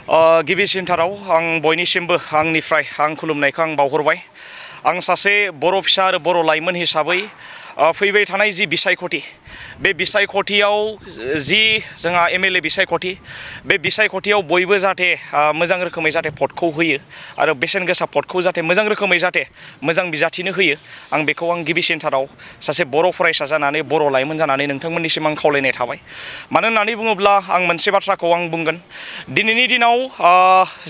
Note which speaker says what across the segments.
Speaker 1: गिबिसिनथाराव आं बयनिसिमबो आंनिफ्राय आं खुलुमनायखौ आं बावहरबाय। आं सासे बर' फिसा आरो बर' लाइमोन हिसाबै फैबाय थानाय जि बिसायख'थि बे बिसायख'थियाव जि जोंहा एमएलए बिसायख'थि बे बिसायख'थियाव बयबो जाहाथे मोजां रोखोमै जाहाथे भटखौ होयो आरो बेसेन गोसा भटखौ जाहाथे मोजां रोखोमै जाहाथे मोजां बिजाथिनो होयो आं बेखौ आं गिबिसिनथाराव सासे बर' फरायसा जानानै बर' लाइमोन जानानै नोंथांमोननिसिम आं खावलायनाय थाबाय। मानो होननानै बुङोब्ला आं मोनसे बाथ्राखौ आं बुंगोन दिनैनि दिनाव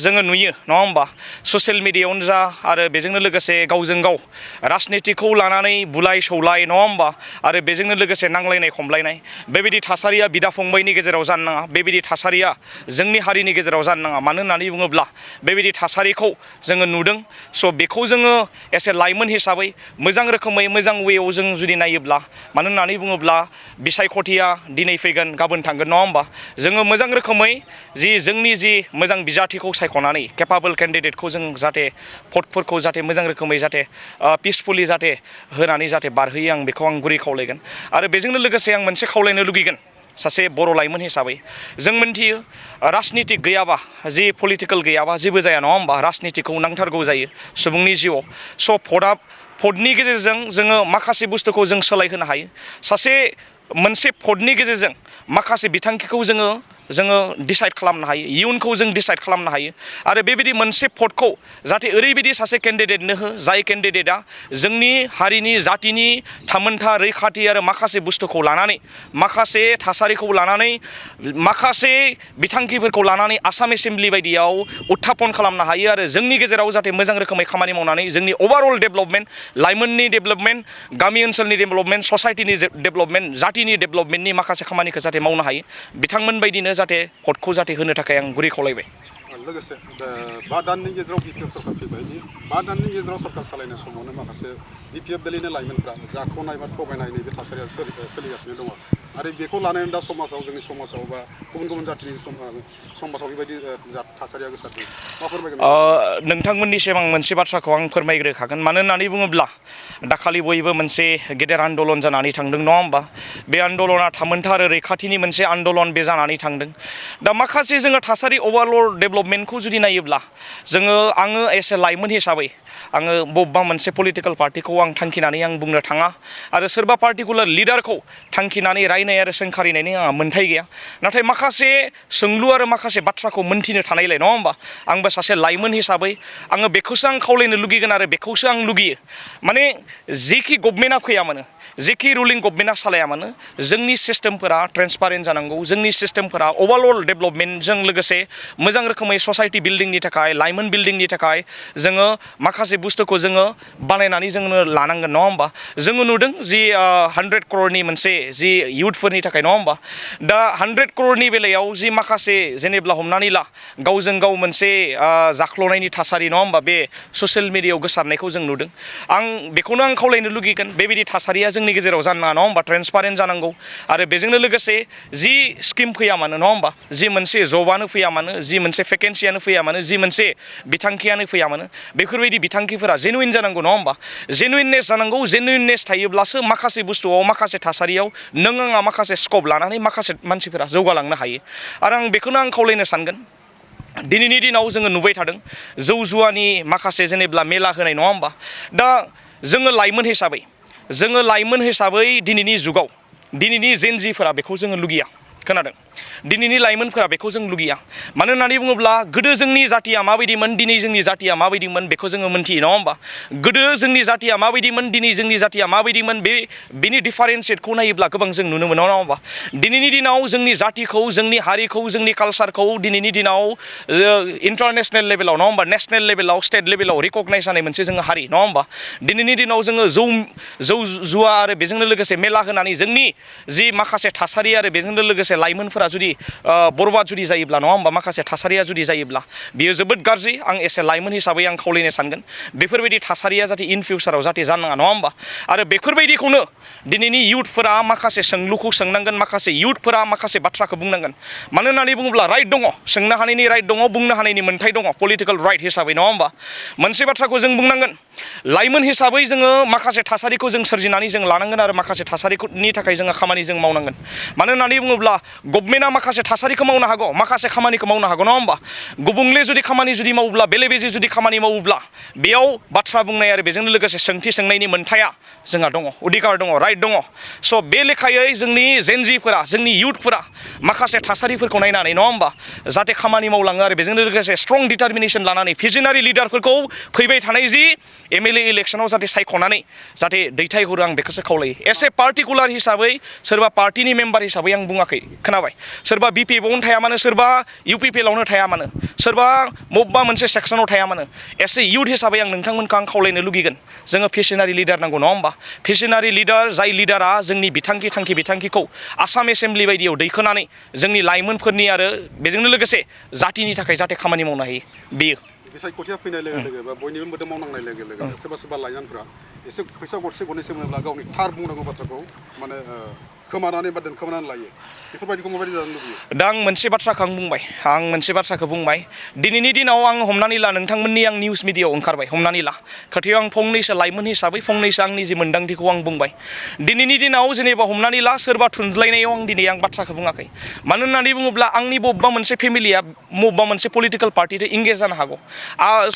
Speaker 1: जोङो नुयो नङा होमबा ससियेल मिडियायावनो जा आरो बेजोंनो लोगोसे गावजों गाव राजनितिखौ लानानै बुलाय सौलाय नङा होमबा आरो बेजोंनो लोगोसे नांलायनाय खमलायनाय बेबायदि थासारिया बिदा फंबायनि गेजेराव जानो नाङा। बेबायदि थासारिया जोंनि हारिनि गेजेराव जानो नाङा। मानो होननानै बुङोब्ला बेबायदि थासारिखौ जोङो नुदों। स' बेखौ जोङो एसे लाइमोन हिसाबै मोजां रोखोमै मोजां वेयाव जों जुदि नायोब्ला मानो होननानै बुङोब्ला बिसायख'थिया दिनै फैगोन गाबोन थांगोन नङा होमबा जोङो मोजां रोखोमै जोंनि मोजां बिजाथिखौ सायख'नानै केपाबल केन्डिडेटखौ जों जाहाथे भटफोरखौ जाहाथे मोजां रोखोमै जाहाथे पिसफुलि जाहाथे होनानै जाहाथे बारहोयो आं बेखौ आं गुरै खावलायगोन। आरो बेजोंनो लोगोसे आं मोनसे खावलायनो लुगैगोन सासे बर' लाइमोन हिसाबै जों मोनथियो राजनितिक गैयाबा जि पलिटिकेल गैयाबा जेबो जाया नङा होमबा राजनितिखौ नांथारगौ जायो सुबुंनि जिउआव। स' भटनि गेजेरजों जोङो माखासे बुस्थुखौ जों सोलायहोनो हायो। मोनसे भटनि गेजेरजों माखासे बिथांखिखौ जोङो डिसाइड खालामनो हायो, इयुनखौ जों डिसाइड खालामनो हायो। आरो बेबायदि मोनसे भटखौ जाहाथे ओरैबायदि सासे केन्डिडेटनो हो जाय केन्डिडेटआ जोंनि हारिनि जातिनि थामोनथा रैखाथि आरो माखासे बुस्थुखौ लानानै माखासे थासारिखौ लानानै माखासे बिथांखिफोरखौ लानानै आसाम एसेम्ब्लि बायदियाव उत्थापन खालामनो हायो आरो जोंनि गेजेराव जाहाथे मोजां रोखोमै खामानि मावनानै जोंनि अभारअल डेभेलपमेन्ट लाइमोननि डेभेलपमेन्ट गामि ओनसोलनि डेभेलपमेन्ट ससाइटिनि डेभेलपमेन्ट जातिनि डेभेलपमेन्टनि माखासे खामानिखौ जाहाथे मावनो हायो बिथांमोन बायदिनो जाहाथे भटखौ जाहाथे होनो थाखाय आं गुरै खावलायबाय।
Speaker 2: लोगोसे 5 दाननि गेजेराव बिपिएफ सरकार फैबाय। 5 दाननि गेजेराव सरकार सालायनाय समावनो माखासे बिपिएफ दलनि लाइमोनफ्रा जाखावनाय बा थगायनाय नैबे थासारिया सोलिगासिनो दङ आरो बेखौ लानानै दा समाजाव जोंनि समाजाव बा गुबुन जातिनि समाजाव बेबायदि थासारिया गोसारदों मा फोरमायगोन?
Speaker 1: नोंथांमोननिसिम आं मोनसे बाथ्राखौ आं फोरमायग्रोखागोन। मानो होननानै बुङोब्ला दाखालि बयबो मोनसे गेदेर आन्दलन जानानै थांदों नङा होमबा बे आन्दलना थामोनथा आरो रैखाथिनि मोनसे आन्दलन बे जानानै थांदों। दा माखासे जोङो थासारि अभारअल डेभेलपमेन्टखौ जुदि नायोब्ला आङो एस ए लाइमोन हिसाबै आङो बबेबा मोनसे पलिटिकेल पार्टिखौ आं थांखिनानै आं बुंनो थाङा आरो सोरबा पार्टिकुलार लिडारखौ थांखिनानै रायनाय आरो सोंखारिनायनि आंहा मोन्थाय गैया। नाथाय माखासे सोंलु आरो माखासे बाथ्राखौ मोन्थिनो थानायलाय नङा होमबा आंबो सासे लाइमोन हिसाबै आङो बेखौसो आं खावलायनो लुगैगोन आरो बेखौसो आं लुगैयो। माने जेखि गभर्नमेन्टआ फैया मानो जेखि रुलिं गभर्नमेन्टआ सालाया मानो जोंनि सिस्टेमफोरा ट्रेन्सपारेन्ट जानांगौ। जोंनि सिस्टेमफोरा अभारअल डेभेलपमेन्टजों लोगोसे मोजां रोखोमै ससाइटि बिल्डिंनि थाखाय लाइमोन बिल्डिंनि थाखाय जोङो माखासे बुस्थुखौ जोङो बानायनानै जोंनो लानांगोन नङा होमबा। जोङो नुदों 100 crore मोनसे इयुथफोरनि थाखाय नङा होमबा दा 100 crore बेलायाव माखासे जेनेब्ला हमनानै ला गावजों गाव मोनसे जाख्ल'नायनि थासारि नङा होमबा बे ससियेल मिडियायाव गोसारनायखौ जों नुदों। आं बेखौनो आं खावलायनो लुगैगोन बेबायदि थासारिया जोंनि गेजेराव जानो नाङा नङा होमबा ट्रेन्सपारेन्ट जानांगौ। आरो बेजोंनो लोगोसे स्किम फैया मानो नङा होमबा मोनसे जबानो फैया मानो मोनसे भेकेन्सियानो फैया मानो मोनसे बिथांखियानो फैया मानो बेफोरबायदि बिथांखिफोरा जेनुइन जानांगौ नङा होमबा जेनुइननेस जानांगौ। जेनुइननेस थायोब्लासो माखासे बुस्थुआव माखासे थासारियाव नों आंहा माखासे स्कप लानानै माखासे मानसिफोरा जौगालांनो हायो। आरो आं बेखौनो आं खावलायनो सानगोन दिनैनि दिनाव जोङो नुबाय थादों जौ जुवानि माखासे जेनेब्ला मेला होनाय नङा होमबा दा जोङो लाइमोन हिसाबै दिनैनि जुगाव दिनैनि जेनजिफोरा बेखौ जोङो लुगैया। खोनादों दिनैनि लाइमोनफोरा बेखौ जों लुगैया। मानो होननानै बुङोब्ला गोदो जोंनि जातिया माबायदिमोन दिनै जोंनि जातिया माबायदिमोन बेखौ जोङो मोनथियो नङा होमबा गोदो जोंनि जातिया माबायदिमोन दिनै जोंनि जातिया माबायदिमोन बेनि डिफारेन्सियेटखौ नायोब्ला गोबां जों नुनो मोनो नङा होमबा। दिनैनि दिनाव जोंनि जातिखौ जोंनि हारिखौ जोंनि कालसारखौ दिनैनि दिनाव इन्टारनेसनेल लेभेलाव नङा होमबा नेसनेल लेभेलाव स्टेट लेभेलाव रिकगनाइज जानाय मोनसे जोङो हारि नङा होमबा। दिनैनि दिनाव जोङो जौ जुवा आरो बेजोंनो लोगोसे मेला होनानै जोंनि माखासे थासारि आरो बेजोंनो लोगोसे लाइमोनफोरा जुदि बरबाद जुदि जायोब्ला नङा होमबा माखासे थासारिया जुदि जायोब्ला बियो जोबोद गाज्रि। आं एसे लाइमोन हिसाबै आं खावलायनो सानगोन बेफोरबायदि थासारिया जाहाथे इन फिउचाराव जाहाथे जानो नाङा नङा होमबा। आरो बेफोरबायदिखौनो दिनैनि इयुथफोरा माखासे सोंलुखौ सोंनांगोन माखासे इयुथफोरा माखासे बाथ्राखौ बुंनांगोन। मानो होननानै बुङोब्ला राइट दङ सोंनो हानायनि राइट दङ बुंनो हानायनि मोन्थाय दङ पलिटिकेल राइट हिसाबै नङा होमबा। मोनसे बाथ्राखौ जों बुंनांगोन लाइमोन हिसाबै जोङो माखासे थासारिखौ जों सोरजिनानै जों लानांगोन आरो माखासे थासारिनि थाखाय जोङो खामानि जों मावनांगोन। मानो होननानै बुङोब्ला गभर्नमेन्टआ माखासे थासारिखौ मावनो हागौ माखासे खामानिखौ मावनो हागौ नङा होमबा गुबुंले जुदि खामानि जुदि मावोब्ला बेले बेजे जुदि खामानि मावोब्ला बेयाव बाथ्रा बुंनाय आरो बेजों लोगोसे सोंथि सोंनायनि मोन्थाया जोंहा दङ अधिकार दङ राइट दङ स' बे लेखायै जोंनि जेनजिफोरा जोंनि इयुथफोरा माखासे थासारिफोरखौ नायनानै नङा होमबा जाहाथे खामानि मावलाङो आरो बेजों लोगोसे स्ट्रं डिटारमिनेसन लानानै भिजनारि लिडारफोरखौ फैबाय थानाय जि एमएलए इलेक्सनाव जाहाथे सायख'नानै जाहाथे दैथायहरो आं बेखौसो खावलायो एसे पार्टिकुलार हिसाबै सोरबा पार्टिनि मेम्बार हिसाबै आं बुङाखै खोनाबाय सोरबा बिपिएफआवनो थाया मानो सोरबा इउपिपिएलआवनो थाया मानो सोरबा बबेबा मोनसे सेक्सनाव थाया मानो एसे इयुथ हिसाबै आं नोंथांमोनखौ आं खावलायनो लुगैगोन जोङो भिजनारि लिडार नांगौ नङा होमबा भिजनारि लिडार जाय लिडारा जोंनि थांखि बिथांखिखौ आसाम एसेम्ब्लि बायदियाव दैखोनानै जोंनि लाइमोनफोरनि आरो बेजोंनो लोगोसे जातिनि थाखाय जाहाथे खामानि मावनो हायो बेयो
Speaker 2: बिसायख'थिया फैनाय लोगो लोगो बा बयनिबो मोदोमाव नांनाय लोगो लोगो सोरबा सोरबा लाइमोनफ्रा एसे फैसा गरसे गरनैसो मोनोब्ला गावनि थार बुंनांगौ बाथ्राखौ माने खोमानानै बा दोनखोमानानै लायो बेफोरबायदिखौ माबायदि जानो लुबैयो
Speaker 1: दा आं मोनसे बाथ्राखौ बुंबाय दिनैनि दिनाव आं हमनानै ला नोंथांमोननि आं निउस मिडियायाव ओंखारबाय हमनानै ला खोथायाव आं फंनैसो लाइमोन हिसाबै फंनैसो आंनि जि मोन्दांथिखौ आं बुंबाय दिनैनि दिनाव जेनेबा हमनानै ला सोरबा थुनज्लायनायाव आं बाथ्राखौ बुङाखै मानो होननानै बुङोब्ला आंनि बबेबा मोनसे फेमिलिया बबेबा मोनसे पलिटिकेल पार्टिजों इंगेज जानो हागौ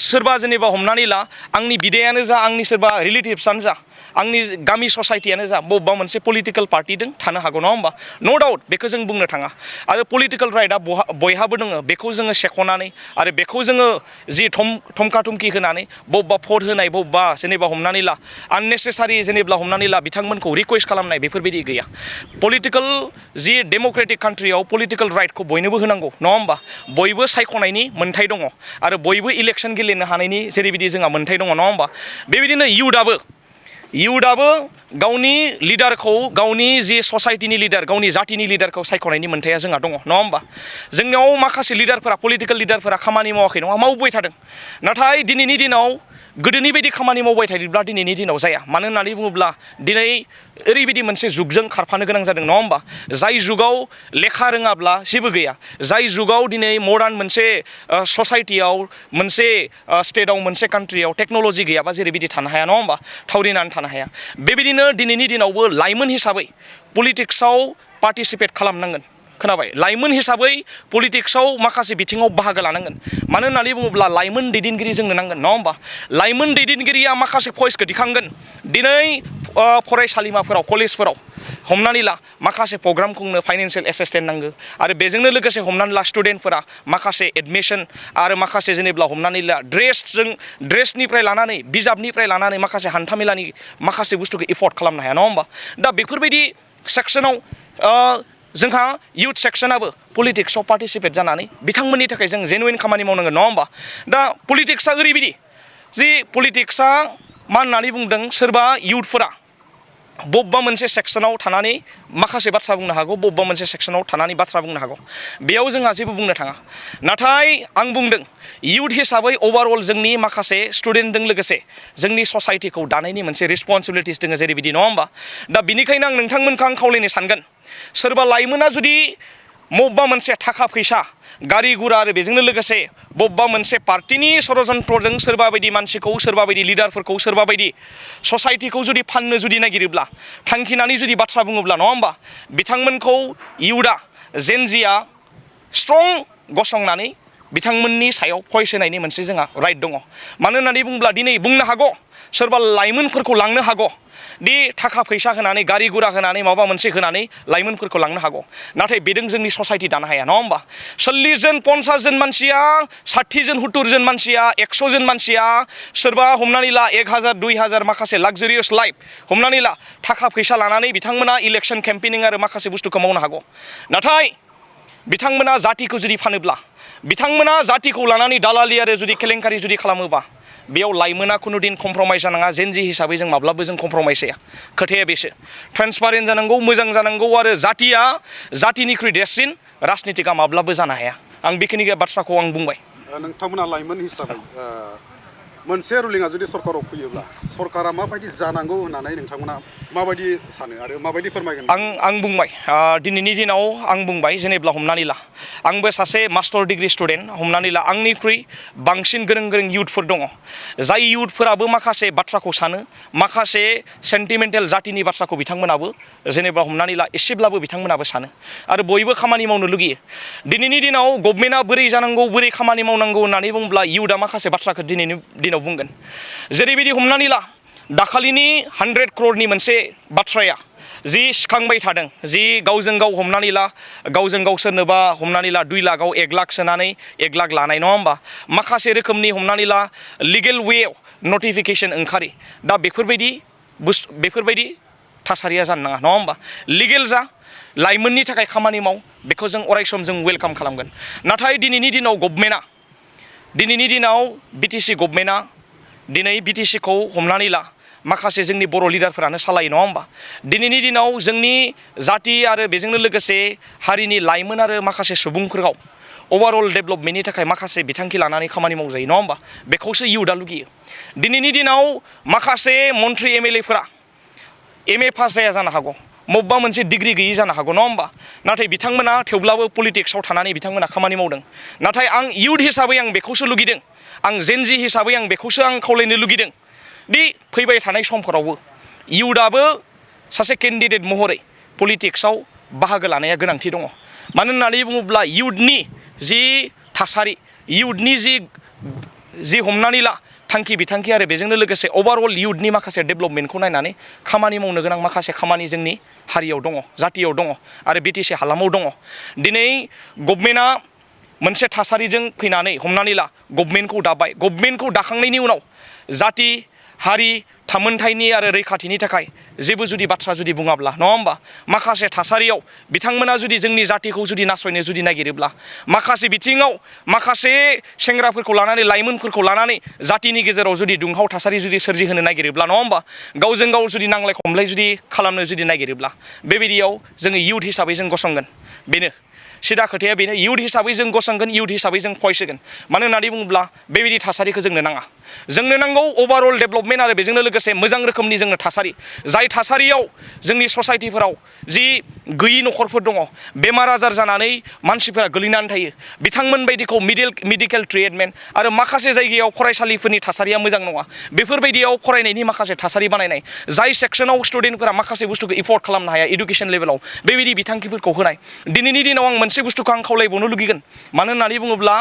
Speaker 1: सोरबा जेनेबा हमनानै ला आंनि बिदायानो जा आंनि सोरबा रिलेटिभ्सआनो जा आंनि गामि ससाइटियानो जा बबेबा मोनसे पलिटिकेल पार्टिजों थानो हागौ नङा होमबा नो डाउट बेखौ जों बुंनो थाङा आरो पलिटिकेल राइटआ बयहाबो दङ बेखौ जोङो सेख'नानै आरो बेखौ जोङो जि थमका थमकि होनानै बबेबा भट होनाय बबेबा जेनेबा हमनानै ला आननेसेसारि जेनेबा हमनानै ला बिथांमोनखौ रिकुवेस्ट खालामनाय बेफोरबायदि गैया पलिटिकेल जि डेम'क्रेटिक कान्ट्रियाव पलिटिकेल राइटखौ बयनोबो होनांगौ नङा होमबा बयबो सायख'नायनि मोन्थाय दङ आरो बयबो इलेक्सन गेलेनो हानायनि जेरैबायदि जोंहा मोन्थाय दङ नङा होमबा बेबायदिनो इयुथआबो गावनि लिडारखौ गावनि जि ससाइटिनि लिडार गावनि जातिनि लिडारखौ सायख'नायनि मोन्थाया जोंहा दङ नङा होमबा जोंनियाव माखासे लिडारफोरा पलिटिकेल लिडारफोरा खामानि मावाखै नङा मावबाय थादों नाथाय दिनैनि दिनाव गोदोनि बायदि खामानि मावबाय थायोब्ला दिनैनि दिनाव जाया मानो होननानै बुङोब्ला दिनै ओरैबायदि मोनसे जुगजों खारफानो गोनां जादों नङा होमबा जाय जुगाव लेखा रोङाब्ला जेबो गैया जाय जुगाव दिनै मडार्न मोनसे ससाइटियाव मोनसे स्टेटआव मोनसे कान्ट्रियाव टेक्न'लजि गैयाबा जेरैबायदि थानो हाया नङा होमबा थावरिनानै थानो हाया बेबायदिनो दिनैनि दिनावबो लाइमोन हिसाबै पलिटिक्सआव पार्टिसिपेट खालामनांगोन खोनाबाय लाइमोन हिसाबै पलिटिक्सआव माखासे बिथिङाव बाहागो लानांगोन मानो होननानै बुङोब्ला लाइमोन दैदेनगिरि जोंनो नांगोन नङा होमबा लाइमोन दैदेनगिरिया माखासे भइसखौ दिखांगोन दिनै फरायसालिमाफोराव कलेजफोराव हमनानै ला माखासे प्रग्राम खुंनो फाइनान्सियेल एसिस्टेन्ट नांगौ आरो बेजोंनो लोगोसे हमनानै ला स्टुडेन्टफोरा माखासे एडमिसन आरो माखासे जेनेब्ला हमनानै ला ड्रेसनिफ्राय लानानै बिजाबनिफ्राय लानानै माखासे हान्थामेलानि माखासे बुस्थुखौ एफर्ड खालामनो हाया नङा होमबा दा बेफोरबायदि सेक्सनाव जोंहा इयुथ सेक्सनाबो पलिटिक्सआव पार्टिसिपेट जानानै बिथांमोननि थाखाय जों जेनुइन खामानि मावनांगोन नङा होमबा दा पलिटिक्सआ ओरैबायदि जि पलिटिक्सआ मा होननानै बुंदों सोरबा इयुथफोरा बबेबा मोनसे सेक्सनाव थानानै माखासे बाथ्रा बुंनो हागौ बबेबा मोनसे सेक्सनाव थानानै बाथ्रा बुंनो हागौ बेयाव जोंहा जेबो बुंनो थाङा नाथाय आं बुंदों इयुथ हिसाबै अभारअल जोंनि माखासे स्टुडेन्टजों लोगोसे जोंनि ससाइटिखौ दानायनि मोनसे रेसपन्सिबिलिटिस दङ जेरैबायदि नङा होमबा दा बिनिखायनो आं नोंथांमोनखौ आं खावलायनो सानगोन सोरबा लाइमोना जुदि बबेबा मोनसे थाखा फैसा गारि गुरा आरो बेजोंनो लोगोसे बबेबा मोनसे पार्टिनि षड़यन्त्रजों सोरबा बायदि मानसिखौ सोरबा बायदि लिडारफोरखौ सोरबा बायदि ससाइटिखौ जुदि फाननो जुदि नागिरोब्ला थांखिनानै जुदि बाथ्रा बुङोब्ला नङा होमबा बिथांमोनखौ इयुथआ जेनजिया स्ट्रं गसंनानै बिथांमोननि सायाव भइस होनायनि मोनसे जोंहा राइट दङ मानो होननानै बुङोब्ला दिनै बुंनो हागौ सोरबा लाइमोनफोरखौ लांनो हागौ दि थाखा फैसा होनानै गारि गुरा होनानै माबा मोनसे होनानै लाइमोनफोरखौ लांनो हागौ नाथाय बेजों जोंनि ससाइटि दानो हाया नङा होमबा 40 जन 50 जन मानसिया 60 जन 70 जन मानसिया 100 जन मानसिया सोरबा हमनानै ला 1000 2000 माखासे लाक्जारियास लाइफ हमनानै ला थाखा फैसा लानानै बिथांमोना इलेक्सन केम्पेनिं आरो माखासे बुस्थुखौ मावनो हागौ नाथाय बिथांमोना जातिखौ जुदि फानोब्ला बिथांमोना जातिखौ लानानै दालालि आरो जुदि केलेंकारि जुदि खालामोबा बेयाव लाइमोना खुनु दिन कमप्रमाइज जानाङा जेनजि हिसाबै जों माब्लाबो जों कमप्रमाइज जाया खोथाया बेसो ट्रेन्सपारेन्ट जानांगौ मोजां जानांगौ आरो जातिनिख्रुइ देरसिन राजनितिकआ माब्लाबो जानो हाया आं बेखिनि बाथ्राखौ आं बुंबाय
Speaker 2: नोंथांमोना लाइमोन हिसाबै मोनसे रुलिंआ जुदि सरकाराव फैयोब्ला सरकारा माबायदि जानांगौ होननानै नोंथांमोना माबायदि सानो आरो माबायदि फोरमायगोन?
Speaker 1: आं बुंबाय दिनैनि दिनाव आं बुंबाय जेनेब्ला हमनानै ला आंबो सासे मास्टार डिग्री स्टुडेन्ट हमनानै ला आंनिख्रुइ बांसिन गोरों इउथफोर दङ जाय इउथफोराबो माखासे बाथ्राखौ सानो माखासे सेन्टिमेन्टेल जातिनि बाथ्राखौ बिथांमोनाबो जेनेबा हमनानै ला एसेब्लाबो बिथांमोनाबो सानो आरो बयबो खामानि मावनो लुगैयो। दिनैनि दिनाव गभर्नमेन्टआ बोरै जानांगौ बोरै खामानि मावनांगौ होननानै बुङोब्ला इउथआ माखासे बाथ्राखौ दिनैनि दिनाव बुंगोन। जेरैबायदि हमनानै ला दाखालिनि 100 crore मोनसे बाथ्राया जि सिखांबाय थादों जि गावजों गाव हमनानै ला गावजों गाव सोरनोबा हमनानै ला 2 लाखआव 1 लाख सोनानै 1 लाख लानाय नङा होमबा माखासे रोखोमनि हमनानै ला लिगेल वेआव नटिफिकेसन ओंखारि दा बेफोरबायदि थासारिया जानो नाङा नङा होमबा लिगेल जा लाइमोननि थाखाय खामानि माव बेखौ जों अरायसम जों वेलकाम खालामगोन। नाथाय दिनैनि दिनाव बिटिसि गभर्नमेन्टआ दिनै बिटिसिखौ हमनानै ला माखासे जोंनि बर' लिडारफोरानो सालायो नङा होमबा दिनैनि दिनाव जोंनि जाति आरो बेजोंनो लोगोसे हारिनि लाइमोन आरो माखासे सुबुंफोरखौ अभारअल डेभेलपमेन्टनि थाखाय माखासे बिथांखि लानानै खामानि मावजायो नङा होमबा बेखौसो इउथआ लुगैयो। दिनैनि दिनाव माखासे मन्त्रि एमएलएफोरा एमए पास जाया जानो हागौ मबेबा मोनसे डिग्री गैयि जानो हागौ नङा होमबा नाथाय बिथांमोना थेवब्लाबो पलिटिक्सआव थानानै बिथांमोना खामानि मावदों। नाथाय आं इउथ हिसाबै आं बेखौसो लुगैदों आं जेनजि हिसाबै आं बेखौसो आं खावलायनो लुगैदों दि फैबाय थानाय समफोरावबो इउथआबो सासे केन्डिडेट महरै पलिटिक्सआव बाहागो लानाया गोनांथि दङ। मानो होननानै बुङोब्ला इउथनि जि थासारि इउथनि जि हमनानै ला थांखि बिथांखि आरो बेजोंनो लोगोसे अभारअल इउथनि माखासे डेभेलपमेन्टखौ नायनानै खामानि मावनो गोनां माखासे खामानि जोंनि हारियाव दङ जातियाव दङ आरो बिटिसि हालामाव दङ। दिनै गभर्नमेन्टआ मोनसे थासारिजों फैनानै हमनानै ला गभर्नमेन्टखौ दाबाय गभर्नमेन्टखौ दाखांनायनि उनाव जाति हारि थामोनथायनि आरो रैखाथिनि थाखाय जेबो जुदि बाथ्रा जुदि बुङाब्ला नङा होमबा माखासे थासारियाव बिथांमोना जुदि जोंनि जातिखौ जुदि नासयनो जुदि नागिरोब्ला माखासे बिथिङाव माखासे सेंग्राफोरखौ लानानै लाइमोनफोरखौ लानानै जातिनि गेजेराव जुदि दुंहाव थासारि जुदि सोरजिहोनो नागिरोब्ला नङा होमबा गावजों गाव जुदि नांलाय खमलाय जुदि खालामनो जुदि नागिरोब्ला बेबायदियाव जोङो इउथ हिसाबै जों गसंगोन। बेनो सिदा खोथाया बेनो इउथ हिसाबै जों गसंगोन इउथ हिसाबै जों भइस होगोन। मानो होननानै बुङोब्ला बेबायदि थासारिखौ जोंनो नाङा जोंनो नांगौ अभारअल डेभेलपमेन्ट आरो बेजोंनो लोगोसे मोजां रोखोमनि जोंनो थासारि जाय थासारियाव जोंनि ससाइटिफोराव जि गैयि न'खरफोर दङ बेमार आजार जानानै मानसिफोरा गोलैनानै थायो बिथांमोन बायदिखौ मेडिकेल ट्रिटमेन्ट आरो माखासे जायगायाव फरायसालिफोरनि थासारिया मोजां नङा बेफोरबायदियाव फरायनायनि माखासे थासारि बानायनाय जाय सेक्सनाव स्टुडेन्टफोरा माखासे बुस्थुखौ एफर्ड खालामनो हाया इडुकेसन लेभेलाव बेबायदि बिथांखिफोरखौ होनाय। दिनैनि दिनाव आं मोनसे बुस्थुखौ आं खावलायबावनो लुगैगोन मानो होननानै बुङोब्ला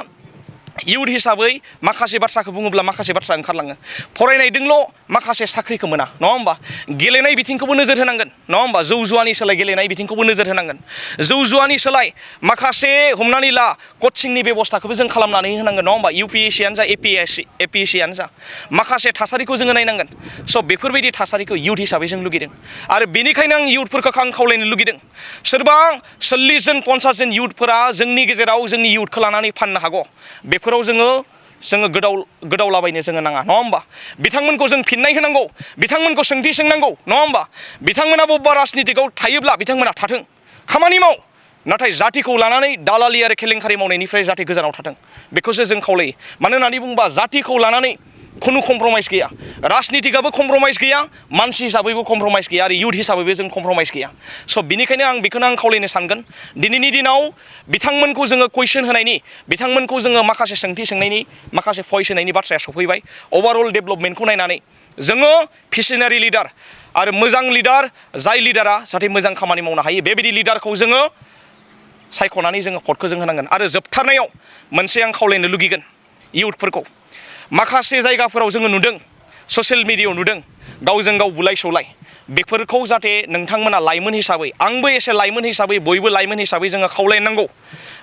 Speaker 1: इउथ हिसाबै माखासे बाथ्राखौ बुङोब्ला माखासे बाथ्रा ओंखारलाङो फरायनायजोंल' माखासे साख्रिखौ मोना नङा होमबा गेलेनाय बिथिंखौबो नोजोर होनांगोन नङा होमबा जौ जुवानि सोलाय गेलेनाय बिथिंखौबो नोजोर होनांगोन जौ जुवानि सोलाय माखासे हमनानै ला कचिंनि बेबस्थाखौबो जों खालामनानै होनांगोन नङा होमबा इउपिएससियानो जा एपिएससियानो जा माखासे थासारिखौ जोङो नायनांगोन। स' बेफोरबायदि थासारिखौ इउथ हिसाबै जों लुगैदों आरो बेनिखायनो आं इउथफोरखौ आं खावलायनो लुगैदों सोरबा 40 जन 50 जन इउथफोरा जोंनि गेजेराव जोंनि इउथखौ लानानै फाननो हागौ बेफोराव जोङो गोदावलाबायनो जोङो नाङा नङा होमबा बिथांमोनखौ जों फिननाय होनांगौ बिथांमोनखौ सोंथि सोंनांगौ नङा होमबा बिथांमोना बबेबा राजनितिकआव थायोब्ला बिथांमोना थाथों खामानि माव नाथाय जातिखौ लानानै दालालि आरो केलेंकारि मावनायनिफ्राय जाहाथे गोजानाव थाथों बेखौसो जों खावलायो। मानो होननानै बुङोबा जातिखौ लानानै खुनु कमप्रमाइस गैया राजनितिकआबो कमप्रमाइस गैया मानसि हिसाबैबो कमप्रमाइस गैया आरो इउथ हिसाबैबो जों कमप्रमाइस गैया। स' बिनिखायनो आं बेखौनो आं खावलायनो सानगोन दिनैनि दिनाव बिथांमोनखौ जोङो कुइसन होनायनि बिथांमोनखौ जोङो माखासे सोंथि सोंनायनि माखासे भइस होनायनि बाथ्राया सफैबाय अभारअल डेभेलपमेन्टखौ नायनानै जोङो भिजनारि लिडार आरो मोजां लिडार जाय लिडारा जाहाथे मोजां खामानि मावनो हायो बेबायदि लिडारखौ जोङो सायख'नानै जोङो भटखौ जों होनांगोन। आरो जोबथारनायाव मोनसे आं खावलायनो लुगैगोन इउथफोरखौ माखासे जायगाफोराव जोङो नुदों ससियेल मिडियायाव नुदों गावजों गाव बुलाय सौलाय बेफोरखौ जाहाथे नोंथांमोना लाइमोन हिसाबै आंबो एसे लाइमोन हिसाबै बयबो लाइमोन हिसाबै जोङो खावलायनांगौ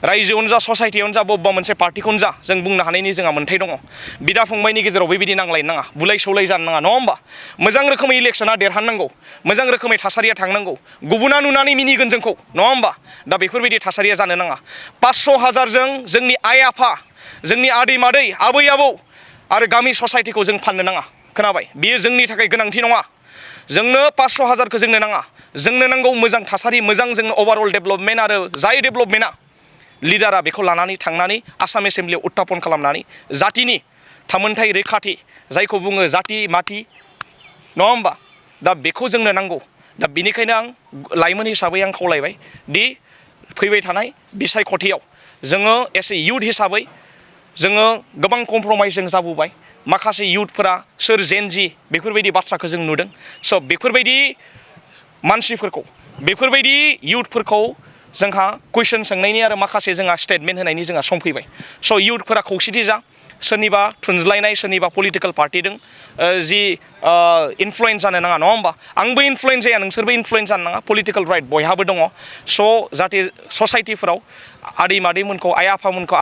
Speaker 1: रायजोआवनो जा ससाइटियावनो जा बबेबा मोनसे पार्टिखौनो जा जों बुंनो हानायनि जोंहा मोन्थाय दङ बिदा फंबायनि गेजेराव बेबायदि नांलायनो नाङा बुलाय सौलाय जानो नाङा नङा होमबा मोजां रोखोमै इलेक्सना देरहानांगौ मोजां रोखोमै थासारिया थांनांगौ गुबुना नुनानै मिनिगोन जोंखौ नङा होमबा दा बेफोरबायदि थासारिया जानो नाङा 500,000जों जोंनि आइ आफा जोंनि आदै मादै आबै आबौ आरो गामि ससाइटिखौ जों फाननो नाङा खोनाबाय बेयो जोंनि थाखाय गोनांथि नङा जोंनो 500,000खौ जोंनो नाङा जोंनो नांगौ मोजां थासारि मोजां जोंनो अभारअल डेभेलपमेन्ट आरो जाय डेभेलपमेन्टआ लिडारा बेखौ लानानै थांनानै आसाम एसेम्ब्लियाव उत्थापन खालामनानै जातिनि थामोनथाय रैखाथि जायखौ बुङो जाति माति नङा होमबा दा बेखौ जोंनो नांगौ दा बेनिखायनो आं लाइमोन हिसाबै आं खावलायबाय दि फैबाय थानाय बिसायख'थियाव जोङो एस ए इउथ हिसाबै जोङो गोबां कमप्रमाइस जों जाबोबाय माखासे इउथफोरा सोर जेनजि बेफोरबायदि बाथ्राखौ जों नुदों स' बेफोरबायदि मानसिफोरखौ बेफोरबायदि इउथफोरखौ जोंहा कुइसन सोंनायनि आरो माखासे जोंहा स्टेटमेन्ट होनायनि जोंहा सम फैबाय स' इउथफोरा खौसेथि जा सोरनिबा थुनज्लायनाय सोरनिबा पलिटिकेल पार्टिजों जि इनफ्लुयेन्स जानो नाङा नङा होमबा आंबो इनफ्लुयेन्स जाया नोंसोरबो इनफ्लुयेन्स जानो नाङा पलिटिकेल राइट बयहाबो दङ स' जाहाथे ससाइटिफोराव आदै मादैमोनखौ आइ आफामोनखौ